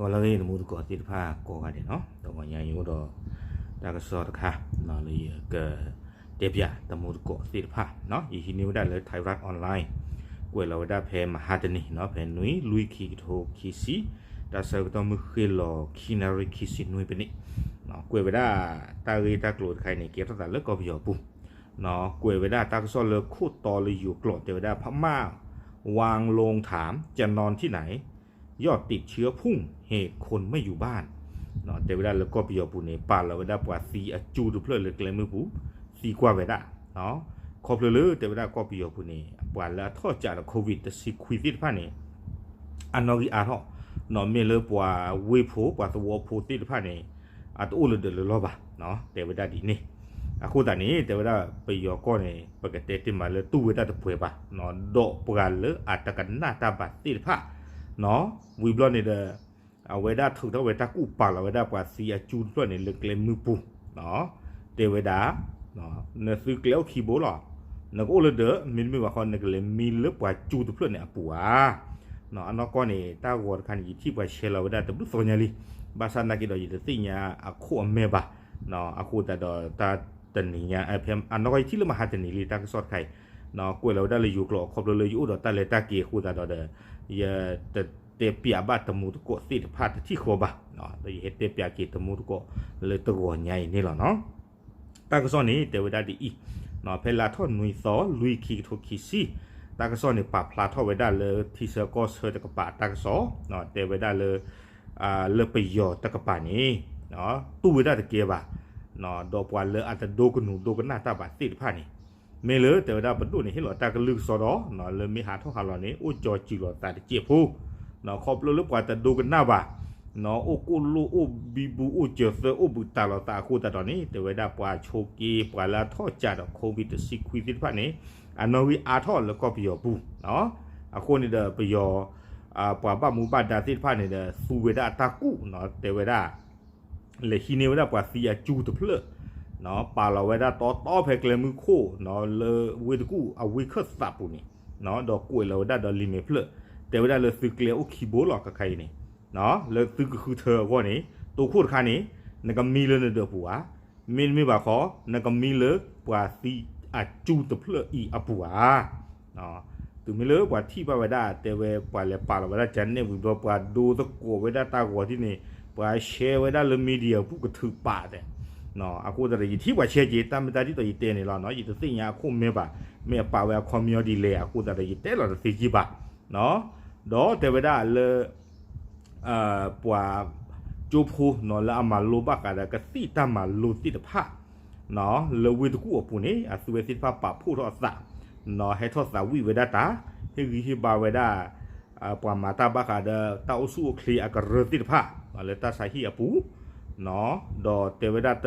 ဂီၤလၢအဂ့ၤ တမူတကိးသ့ၣ်တဖၣ်ကိးဂၤဒဲးနီၤ, တဂီၤညါအံၤအိၣ်ဒီး တၢ်ကစီၣ်တခါ လၢယက တဲပၠးတမူတကိးသ့ၣ်တဖၣ်, ယဟံးန့ၢ်ဝဲဒၣ်လၢ Thairath Online, ကွဲးလီၤဝဲဒၣ်ဖဲမဟါတနံၤ ဖဲနွံလွံၢ်ခံကထိခံဆံ, တၢ်ဆၢကတီၢ်မုၢ်ဃ့ၢ်လီၤခံနၣ်ရံၣ်ခံဆံနွံပနံး, ကွဲးဝဲဒၣ် တၢ်ဂ့ၢ်တၢ်ကျိၤတခါအံၤန့ၣ် ကဲထီၣ်သးလၢကီၢ်ပယီၤပူၤ, ကွဲးဝဲဒၣ်တၢ်ကစီၣ်လၢခိၣ်တီလၢယိၤကျိာ် တဲဝဲဒၣ် พม่า วางลงถามจะนอนที่ไหน ยอดติดเชื้อพุ่งเหตุคนไม่อยู่บ้าน တဲဝဲဒၣ်လၢကီၢ်ပယီၤပူၤန့ၣ် ပာ်လီၤဝဲဒၣ်ပှၤသံအကၠူတဖျၢၣ်လၢကျဲမုၢ်ပူၤ သံကွၢ်ဝဲဒၣ်, ခီဖျိလၢတဲဝဲဒၣ်ကီၢ်ပယီၤပူၤန့ၣ် ပှၤလၢအထီၣ်ကးဒီး COVID တဆံခွံသ့ၣ်တဖၣ်န့ၣ် အနီၣ်ဂံၢ်အါထီၣ်, မ့ၢ်လၢပှၤဝ့ၢ်ဖိ ပှၤသဝီဖိသ့ၣ်တဖၣ်န့ၣ် အတအိၣ်လၢဒၢးလၢလီၢ်ဘၣ်, တဲဝဲဒၣ်ဒ်န့ၣ်, အဃိသတးန့ၣ် တဲဝဲဒၣ်ပယီၤကီၢ်န့ၣ် ပကတဲတ့ၢ်မးလၢတူၢ်ဝဲဒၣ်တပှဲၤဘၣ်, ဒီးပှၤလၢအတကနၣ်တၢ်ဘၣ်သ့ၣ်တဖၣ်, ဝံၤဘျီန့ၣ်ဒီး အဝဲဒၣ်ထုးထီၣ်ဝဲတၢ်ကူၣ်ပာ်လီၤဝဲဒၣ်ပှၤသံအကၠူတဖျၢၣ်န့ၣ် လၢကျဲမုၢ်ပူၤ, တဲဝဲဒၣ် နသုကျဲအိၣ်ခံဘိလီၤ, နကအိၣ်လၢဒၢး မ့တမ့ၢ်ဘၣ်ဃီ နကလဲၤမံလၢပှၤကၠူတဖျၢၣ်န့ၣ်အပူၤဧါ. အနီၢ်ကီၢ်န့ၣ် တၢ်ဂီၤတခါန့ၣ် ယထံၣ်ပှၤ share လီၤဝဲဒၣ်တဘျုးသီညါလံ, ဘၣ်ဆၣ်သနာ်က့ဒီး ယတသ့ၣ်ညါအခိၣ်အမဲာ်ဘၣ်, အဃိသတးဒီးတၢ်တနံၤညါ ဖဲအနီၢ်ကီၢ်ယထံၣ်လၢမဟါတနံၤလံ တၢ်ကစီၣ်တခါအံၤ, ကွဲးလီၤဝဲဒၣ်လၢယိၤကျိာ် ခီဖျိလၢယအိၣ်ဒီးတၢ်လဲၤတၢ်က့ၤအဃိသတးဒီး ယတတဲပၠးဘၣ်တမူတကိးသ့ၣ်တဖၣ်တထံၣ်ဃီဘၣ်, ဒီးယဟဲတဲပၠးက့ၤတမူတကိးလၢတဂီၤညါအံၤန့ၣ်လီၤနီၤ. တၢ်ကစီၣ်န့ၣ် တဲဝဲဒၣ်ဒ်အံၤ, ဖဲလါထီၣ်နွံသီ လွံၢ်ခံကထိခံဆံ, တၢ်ကစီၣ်န့ၣ် ပာ်ဖျါထီၣ်ဝဲဒၣ်လၢထံဆၢကီၢ်ဆၢတကပၤတၢ်ကစီၣ်, တဲဝဲဒၣ်လၢ လၢပယီၤတကပၤန့ၣ် တူၢ်ဝဲဒၣ်တကဲဘၣ်, ဒီးပှၤလၢအတဒိကနူၤဒိကနၣ်တၢ်ဘၣ်သ့ၣ်တဖၣ်န့ၣ် မ့ၢ်လၢတဲဝဲဒၣ်ပဒိၣ်န့ၣ် ဟ့ၣ်လီၤတၢ်ကလုၢ်ကစီဒီး လၢမ့ၢ်ဟးထီၣ်ဟးလီၤန့ၣ် အိၣ်ကၠီစုၤလီၤသးတစဲးဖိ, ခီဖျိလၢပှၤတဒိကနၣ်ဘၣ်, အိၣ်ကိၣ်လိၣ်အိၣ်ဘံဘူအိၣ်စၢၤသၢအိၣ်ဘူးတးလီၤသးအဃိသတးဒီးန့ၣ် တဲဝဲဒၣ်ပှၤဆိးက့ ပှၤလၢအထီၣ်ကးဒီး COVID တဆံခွံသ့ၣ်တဖၣ်န့ၣ် အနီၣ်ဂံၢ်အါထီၣ်လၢကီၢ်ပယီၤပူၤ, အဃိန့ၣ်ဒီးပယီၤ ပှၤဘၣ်မူဘၣ်ဒါသ့ၣ်တဖၣ်န့ၣ်ဒီး သူဝဲဒၣ်အတၢ်ကူၣ် တဲဝဲဒၣ် လဲၤဟံးန့ၢ်ဝဲဒၣ်ပှၤသံအကၠူတဖျၢၣ်, ပာ်လီၤဝဲဒၣ်တီတီဖဲကျဲမုၢ်ခိၣ် လၢဝ့ၢ်တကူၣ်အဝ့ၢ်ခၢၣ်သးပူၤန့ၣ်, ဒီးကွဲးလီၤဝဲဒၣ်ဒီးလံာ်မဲာ်ဖျၢၣ်, တဲဝဲဒၣ်လၢသုကျဲအိၣ်ခံဘိလီၤ ခဲခါအံၤန့ၣ်, လၢသုကဃုထၢအဂီၢ်န့ၣ် တိခိၣ်တခါန့ၣ် နကမံလၢနဒၢးပူၤဧါ, မ့တမ့ၢ်ဘၣ်ဃီ နကမံလၢပှၤသံအကၠူတဖျၢၣ်အံၤအပူၤဧါ. တုၤမ့ၢ်လၢပှၤထံၣ်ဘၣ်ဝဲဒၣ် တဲဝဲပှၤလဲၤပာ်လီၤဝဲဒၣ် ကန့ၣ် ဝံၤဘျီ ပှၤဒိသကိးဝဲဒၣ်တၢ်ဂီၤဒ်န့ၣ် ပှၤ share ဝဲဒၣ်လၢ media ပူၤကထုးပာ်တဲ, အဃိသတးဒီးယထံၣ်ပှၤ share က့ၤ တၢ်မ့ၢ်တၢ်ဒ်သိးယတဲန့ၣ်လီၤ, ယတသ့ၣ်ညါအခိၣ်မဲာ်ဘၣ်, မ့ၢ်အပာ်ဝဲအခီပညီဒ်လဲၣ် အဃိသတးဒီးယတဲလီၤတသ့ကံဘၣ်, ဒီးတဲဝဲဒၣ်လၢ ပှၤကၠိဖိ လၢအမၤလိဘၣ်ဃးဒီးကသံၣ်တၢ်မၤလိသ့ၣ်တဖၣ် လၢဝ့ၢ်တကူၣ်အပူၤန့ၣ် အသုဝဲသ့ၣ်တဖၣ်ပာ်ဖှိၣ်ထီၣ်အသး, ဟဲထီၣ်သးဝံၣ်ဝဲဒၣ်တၢ်, ဟ့ၣ်ဂံၢ်ဟ့ၣ်ဘါဝဲဒၣ် ပှၤမၤတၢ်ဘၣ်ဃးဒီးတၢ်အိၣ်ဆူၣ်အိၣ်ချ့အကရၢသ့ၣ်တဖၣ် လၢတၢ်ဆါဟံၣ်အပူၤ, ဒီးတဲဝဲဒၣ်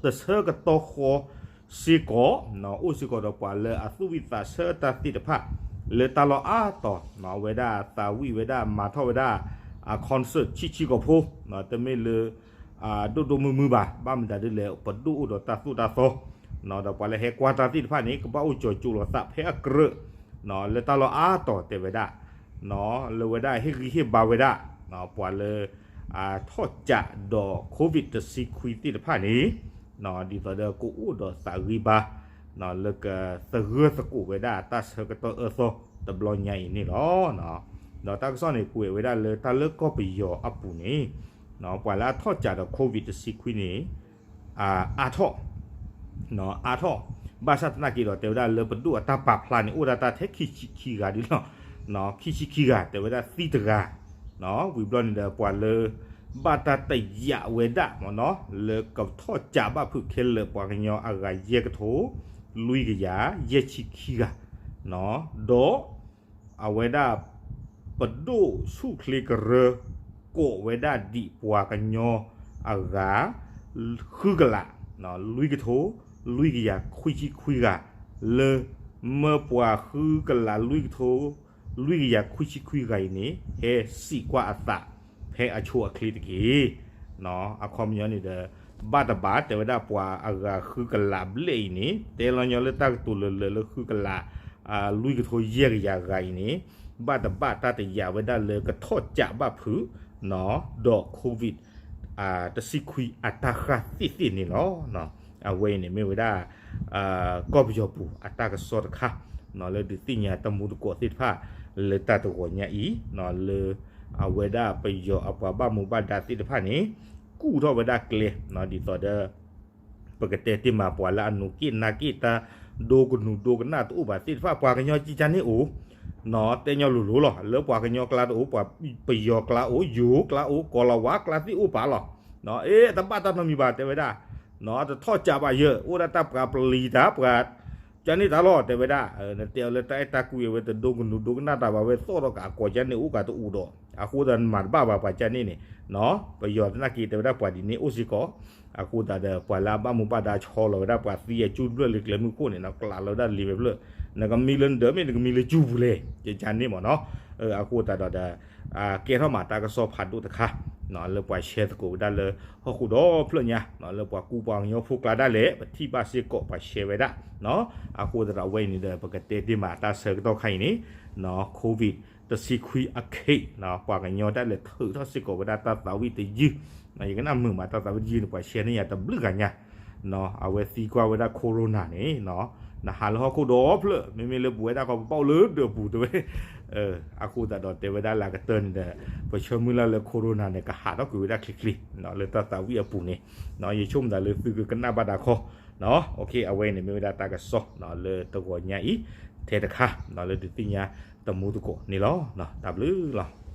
တဆၢကတီၢ်ဃီ စ့ၢ်ကီး အိၣ်စ့ၢ်ကီးဒီးပှၤလၢအသူၣ်ဝံၣ်သးဆၢတၢ်သ့ၣ်တဖၣ် လၢတၢ်လီၢ်အါတီၤ ဝဲဒၣ်သးဝံၣ်ဝဲဒၣ်မၤထီၣ်ဝဲဒၣ် အ concert ဆံးဆံးကီၢ်ဖိ, တမ့ၢ်လၢ ဒိၣ်ဒိၣ်မုၢ်မုၢ်ဘၣ်, ဘၣ်မတၤဒ်လဲၣ် ပဒိၣ်အိၣ်ဒီးတၢ်သိၣ်တၢ်သီ, ဒီးပှၤလၢဟဲကွၢ်တၢ်သ့ၣ်တဖၣ်န့ၣ် ကဘၣ်အိၣ်ကၠီၤကၠိလိာ်သးဖဲအကြၢး, လၢတၢ်လီၢ်အါတီၤတဲဝဲဒၣ် လၢဝဲဒၣ်ဟ့ၣ်ဂံၢ်ဟ့ၣ်ဘါဝဲဒၣ် ပှၤလၢ ထီၣ်ကးဒီး COVID တဆံခွံသ့ၣ်တဖၣ်န့ၣ် ဒ်သိးဒီးကအိၣ်ဒီးသးဂံၢ်ဘါ လၢကသဂၢၢ်သကိးဝဲဒၣ်တၢ်ဆၢကတီၢ်အၢသီတဘျီညါအံၤန့ၣ်လီၤ. ဒီးတၢ်ကစီၣ်န့ၣ် ကွဲးဝဲဒၣ်လၢတၢ်လၢကီၢ်ပယီၤအပူၤန့ၣ် ပှၤလၢအထီၣ်ကးဒီး COVID တဆံခွံန့ၣ် အါထီၣ် အါထီၣ်, ဘၣ်ဆၣ်သနာ်က့ဒီး တဲဝဲဒၣ်လၢပဒိၣ်အတၢ်ပာ်ဖျါန့ၣ် အိၣ်ဒၣ်တၢ်ထဲခံဆံခံဂၤဒ်လီၤ. ခံဆံခံဂၤ တဲဝဲဒၣ်သံတဂၤ, ဝံၤဘျီန့ၣ်ဒီး ပှၤလၢ ဘၣ်တၢ်တယာ်ဝဲဒၣ်မ့ၢ်နီၤ လၢကထီၣ်ကးဘၣ်ဖုးခဲလၢာ်ပှၤကညီအဂၤယဲၢ်ကထိ လွံၢ်ကယၤ ယဲၢ်ဆံခံဂၤ, ဒီး အဝဲဒၣ် ပဒိၣ်ဆူၣ်ချ့ကရၢ ကိးဝဲဒၣ်ဒံးပှၤကညီအဂၤ ဃုကလး လွံၢ်ကထိ လွံၢ်ကယၤခွံဆံခွံဂၤ လၢ မၢပှၤဃုကလးလွံၢ်ကထိ လွံၢ်ကယၤခွံဆံခွံဂၤအံၤန့ၣ် ဟဲစံးကွၢ်အသး ဖဲအဆိအချ့တက့ၢ်. အခီပညီန့ၣ်ဒီး ဘၣ်တဘၣ် တဲဝဲဒၣ်ပှၤအဂၤဃုကလးဘျဲၣ်အံၤန့ၣ် တဲလီၤညီလၢတၢ်ကတိၤလၢာ်လၢာ်လၢဃုကလး လွံၢ်ကထိယဲၢ်ကယၤဂၤအံၤန့ၣ် ဘၣ်တဘၣ်တၢ်တယာ်ဝဲဒၣ်လၢကထီၣ်ကးဘၣ်ဖုး ဒီး COVID တဆံခွံအတၢ်ဃၣ်သ့ၣ်သ့ၣ်န့ၣ်လီၤ. အဝဲအံၤန့ၣ်မ့ၢ်ဝဲဒၣ် ကီၢ်ပယီၤပူၤအတၢ်ကစီၣ်တခါ လၢဒုးသ့ၣ်ညါတမူတကိးသ့ၣ်တဖၣ် လၢတၢ်တဂီၤညါအံၤ လၢအဝဲဒၣ်ပယီၤအပှၤဘၣ်မူဘၣ်ဒါသ့ၣ်တဖၣ်န့ၣ် ကူၣ်ထီၣ်ဝဲဒၣ်ကျဲ ဒ်သိးဒီး ပကတဲတ့ၢ်မး ပှၤလၢအနူးက့ၣ်နါက့ၣ် တၢ်ဒိကနူးဒိကနၣ်တအိၣ်ဘၣ်သ့ၣ်တဖၣ် ပှၤကညီကကန့ၣ်အိၣ် တဲညီလိၤလိၤလီၤ. လၢပှၤကညီကျါတအိၣ်, ပယီၤကျါအိၣ်, ယိၤကျါအိၣ်, ကီၤလၤဝါကျါသ့ၣ်အိၣ်ပာ်လီၤ. အ့ တဘၣ်တၢ်နီတမံၤဘၣ် တဲဝဲဒၣ်, တထီၣ်ကးဘၣ်ယဲၢ် အိၣ်ဒၣ်တၢ်ပှၤပျံၤတၢ် ပှၤကန့ၣ်တၢ်လီၤ တဲဝဲဒၣ်. နတဲအီၤလၢတၢ်အဲၣ်တၢ်ကွံအဝဲ တဒိကနူးဒိကနၣ်တၢ်ဘၣ်ဝဲ သီၣ်ထီၣ်ကးအကိးကန့ၣ်အိၣ်ကးတအိၣ်ဒီး အဃိသတးနမၤတဘၣ်ဘၣ်ပှၤကန့ၣ်န့ၣ် ပယီၤသနာ်က့ တဲဝဲဒၣ်ပှၤဒ်န့ၣ်အိၣ်စ့ၢ်ကီး. အဃိသတးဒီး ပှၤလၢအဘၣ်မူဘၣ်ဒါဆီလီၤဝဲဒၣ် ပှၤသံအကၠူၢ်တဖျၢၣ်လၢကျဲမုၢ်ခိၣ်န့ၣ် ကျးလီၤဝဲဒၣ်လံာ်ဝဲဖျၢၣ်, နကမံလၢနဒၢးမ့ၢ် နကမံလၢကၠူၢ်ပူၤလဲၣ် ကကန့ၣ်မ့ၢ်နီၤ. အဃိသတးဒီး ကဲထီၣ်မးတၢ်ကစီၣ်ဖးဒိၣ်တခါ လၢပှၤရှဲသကိးဝဲဒၣ်လၢဟီၣ်ခိၣ်ဒီဖျၢၣ်ညါ လၢပှၤကူပှၤကညီဖိကျါဒၣ်လဲာ် ပထံၣ်ဘၣ်စ့ၢ်ကီးပှၤရှဲဝဲဒၣ်. အဃိသတးဒီး အဝဲအံၤန့ၣ်ဒီး ပကတဲတ့ၢ်မးတၢ်ဆၢကတီၢ်ခါအံၤန့ၣ် COVID တဆံခွံအခံး ပှၤကညီဒၣ်လဲာ်ထုးထီၣ်စ့ၢ်ကီးဝဲဒၣ်တၢ်သးဝံၣ်တယုၢ်, ယကနၣ်မုာ်မးတၢ်သးဝံၣ်တယုၢ်န့ၣ် ပှၤရှဲန့ၢ်ယၤတဘျုးဂၤညါ အဝဲသံကွၢ်ဝဲဒၣ် corona န့ၣ် နဟးလၢဟီၣ်ခိၣ်ဒီဖျၢၣ် မ့မ့ၢ်လၢပဝဲဒၣ်ခီ ပဘၣ်အိၣ်လၢဒၢးပူၤတဲဝဲ. အဃိသတးဒီးတဲဝဲဒၣ်လၢအကတၢၢ်န့ၣ်ဒီး ပဆၢမုၢ်လၢ်လၢ corona န့ၣ် ကဟးထီၣ်ကွံာ်ဝဲဒၣ်ချ့ချ့ လၢတၢ်သးဝံၣ်အပူၤန့ၣ် ယဆိကမိၣ်သးလၢသုကကနၣ်ဘၣ်တၢ်ခီ အဝဲအံၤန့ၣ်မ့ၢ်ဝဲဒၣ်တၢ်ကစီၣ်လၢတဂီၤညါအံၤ ထဲတခါ လၢဒုးသ့ၣ်ညါတမူတကိးန့ၣ်လီၤ. တၢ်ဘျုးလီၤ.